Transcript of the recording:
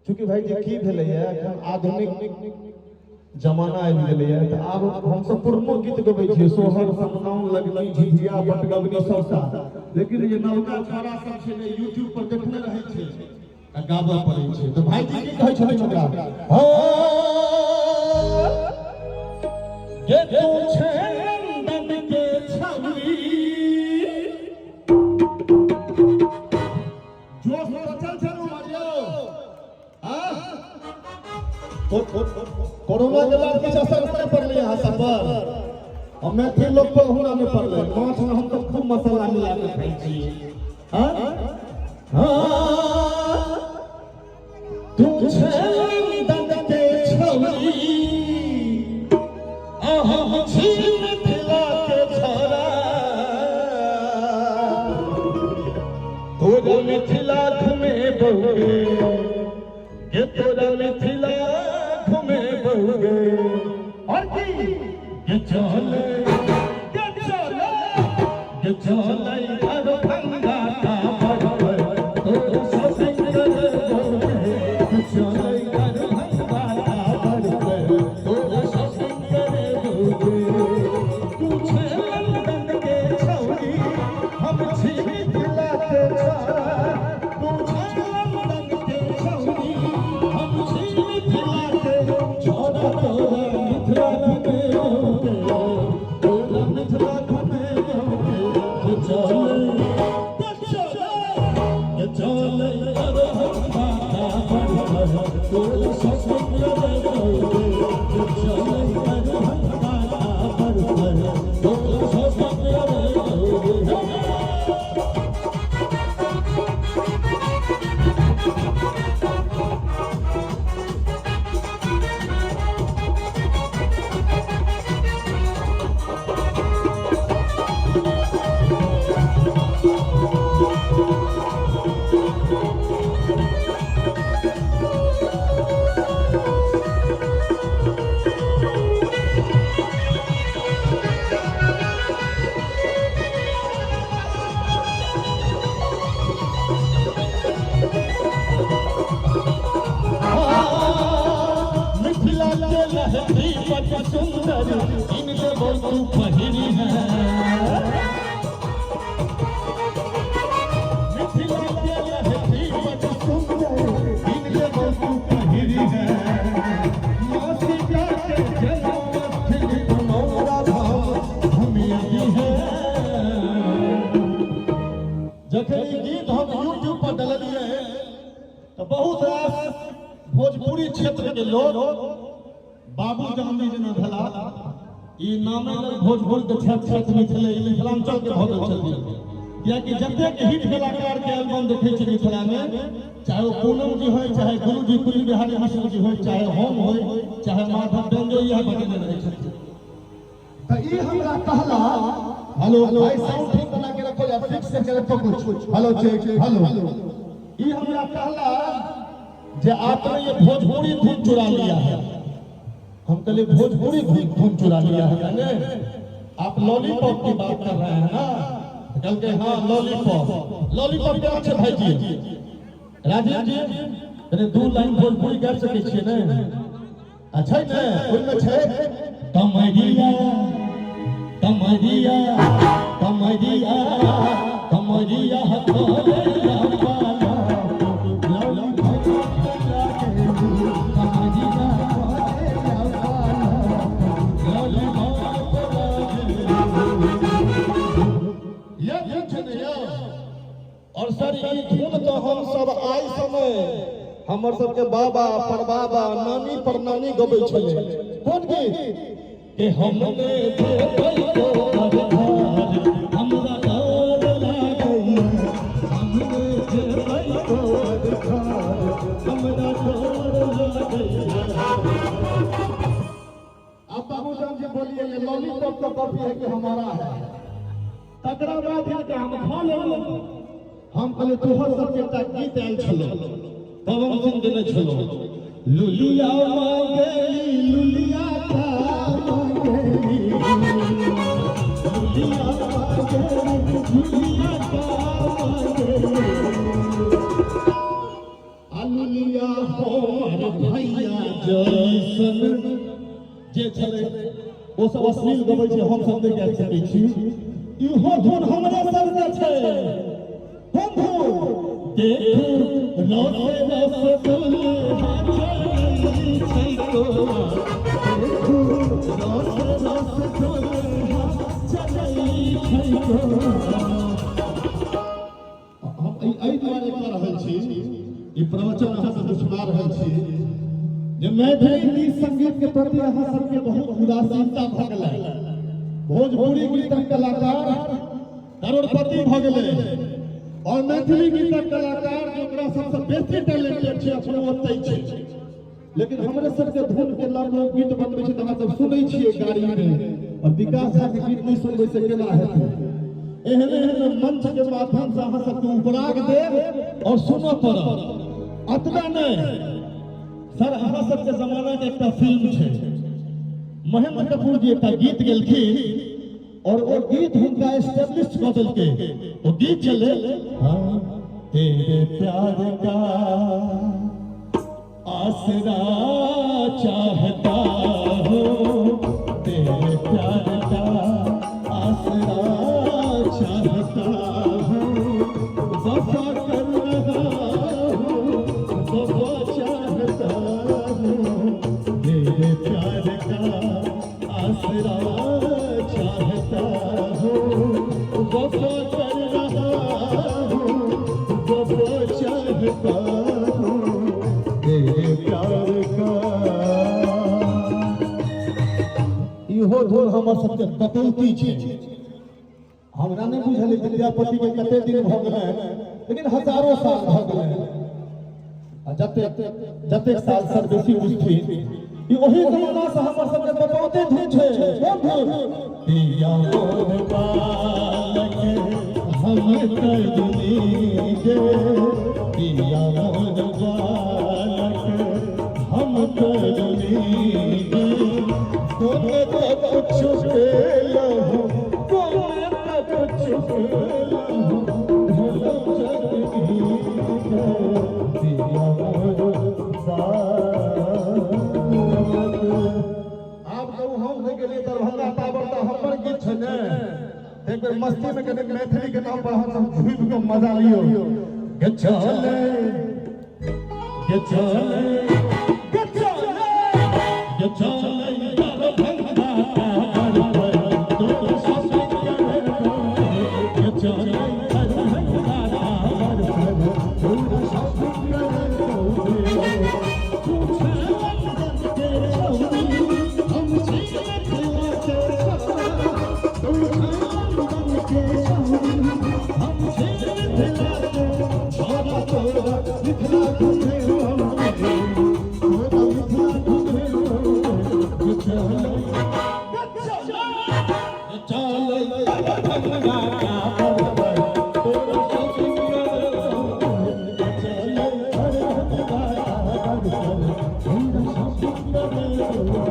चूँकि भाई जी की भेलैया एखन आधुनिक जमाना आबि गेलैया तऽ आब हमसब पुरनो गीत गबै छियै, सोहर समदाउन लगनी झिझिया बटगबनी सबटा, लेकिन जे नवका छौड़ा सब छै ने यूट्यूब पर देखने रहै छै आ गाबऽ पड़ै छै। तऽ भाईजी की कहै छथिन ओकरा, हँ गे तू छै लंदन के छौरी, जोश बचल छै ने मारियो। कोरोना के बाद किछु असर नहि पड़लै अहाँ सब पर? हम मैथिल लोक पर हुना नहि पड़लै। माछ में हम तऽ खूब मसाला मिला के खाइ छियै। हाँ हाँ, तू छै लंदन के छौरी आ हम छी मिथिला के छोरा, तोरा मिथिला घुमे बहुगे, गे तोरा मिथिला घुमे बहुगे, और की गे चले, गे चले, गे चले दरभंगा टावर पर तोरा शॉपिंग करे बहुगे, गे चले दरभंगा टावर पर तोरा शॉपिंग करे बहुगे। तू छै लंदन के छौरी, हम छी मिथिला के छोरा, तू छै लंदन के छौरी, हम छी मिथिला के छोरा, तोरा मिथिला घुमे बहुगे, तोरा मिथिला घुमे बहुगे, चले चले चले दरभंगा टावर पर तोरा शॉपिंग करे बहुगे, चले दरभंगा टावर पर तोरा शॉपिंग करे बहुगे। मिथिला के लहठी बड़ सुंदर इन देबो तू पहिरी है, मिथिला के लहठी बड़ सुंदर इन देबो तू पहिरी है, मासी जाके जन्मस्थली पुनौरा धाम घुमिया है। जखन ई गीत हम यूट्यूब पर डललियै तऽ बहुत रास भोजपुरी क्षेत्र के लोग, बाबू जान जी जेना भेला, ई नामे लग भोजपुर के क्षेत्र क्षेत्र में छलै, ई मिथिलांचल के भऽ गेल छथिन, कियाकि जतेक हिट कलाकार के एल्बम देखै छियै मिथिला में, चाहे ओ पूनम जी होय, चाहे गुरु जी कुंज बिहारी मिश्र जी होय, चाहे हम होय, चाहे माधव व्यंजो, इएह बजेने रहै छथिन। तऽ ई हमरा कहला, हेलो भाई साउंड ठीक बना के रखो या फिक्स करके रखो कुछ, हेलो चेक हेलो। ई हमरा कहला जे आपने ये भोजपुरी धुन चुरा लिया है। हम कहले भोजपुरी धुन चुरा लिया है मैंने, आप लॉलीपॉप की बात कर रहे हैं ना? कहलकै हाँ लॉलीपॉप। लॉलीपॉप केना छै भाई जी? राजीव जी कने 2 लाइन भोजपुरी गाबि सकै छियै ने? अच्छा ने ओहिमे छै कमरिया कमरिया कमरिया कमरिया तोरे और सर ई धुन तो हम सब आइ समय हमर सबके बाबा परबाबा नानी परनानी गबै छलै। कोन गीत? के हमने देबै तोहर घर हमरा डर लागैया, हमने देबै तोहर घर हमरा डर लागैया। अब बाबूजान जी बोलिए, ये लॉलीपॉप का कॉपी है कि हमारा है? तकरा बाद हिनका हम खा लेलहुँ। हम कहलियै तोहर सबके एकटा गीत आयल छलौ, पवन सिंह देने छलौ, लुलिया मांगेली लुलिया का मांगेली, लुलिया मांगेली लुलिया का मांगेली, आ लुलिया दुनिया हमर भैया जैसन जे छलै ओ सब अश्लील गबै छै, हम सब नहि गाबि सकै छी। इहो धुन हमरे सबके छै। कोन धुन? देखू रस रस दुल्हा चलै छै तोरा, देखू रस रस दुल्हा चलै छै तोरा। हम एहि दुआरे कऽ रहल छी ई प्रवचन, अहाँ सबके सुना रहल छी जे मैथिली गीत संगीत के प्रति अहाँ सबके बहुत उदासीनता भऽ गेलै। भोजपुरी गीतक कलाकार करोड़पति भऽ गेलै और मैथिली गीतक कलाकार जे ओकरा सबसँ बेसी टैलेंटेड छै, अखनो ओतै छै। लेकिन हमरे सबके धुन के लग लोग गीत बनबै छै तऽ अहाँ सब सुनै छियै गाड़ी मे, और विकास झा के गीत नहि सुनबै से केना हेतै? एहन एहन मंच के माध्यम से अहाँ सबके उपराग देब और सुनऽ पड़त। अतबे नहि सर, अहाँ सबके जमाना के एकटा फिल्म छै, महेंद्र कपूर जी एकटा गीत गेलखिन और ओ गीत हुनका एस्टेब्लिश कऽ देलकै। ओ गीत छलै, हाँ तेरे प्यार का आसरा चाहता हूँ, तेरे प्यार का आसरा चाहता हूँ, वफा कर रहा हूँ, वफा चाहता हूँ, तेरे प्यार का आसरा चाहता हूँ, वफा कर रहा हूँ, वफा चाहता हूँ, तेरे प्यार का। इहो धुन हमर सबके बपौती छै। हमरा नहि बुझल अइ विद्यापति के कते दिन भऽ गेलै, लेकिन हजारो साल भऽ गेलै। आ जतेक जतेक साल सर बेसी बुझथिन, ई ओही जमाना से हमर सबके बपौती धुन छै। कोन धुन? पिया मोर बालक हम तजनी गे, पिया मोर बालक हम तजनी गे, कोन तप चुकेलहुँ, कोन तप चुकेलहुँ, भेलहुँ जननी गे, पिया मोर बालक। आब कहू, हम नहि गेलियै दरभंगा ताबर तऽ हमर गीत छै ने, एक बेर मस्ती में कनि मैथिली के नाम पर हम सब झूमि के मजा लियो। गे चले, गे चले, गे चले, गे चले दरभंगा ताबर पर तोर शॉपिंग करे, गे चले दरभंगा ताबर पर तोर शॉपिंग करे, तू छे लंदन के छौरी, हम छी मिथिला के छोरा, तू छे लंदन के छौरी, हम छी मिथिला के छोरा, तोरा मिथिला घुमेबौ, तोरा मिथिला घुमेबौ, गे चले, गे चले दरभंगा ताबर पर तोरा शॉपिंग करबौ, गे चले दरभंगा ताबर पर तोरा शॉपिंग करबौ।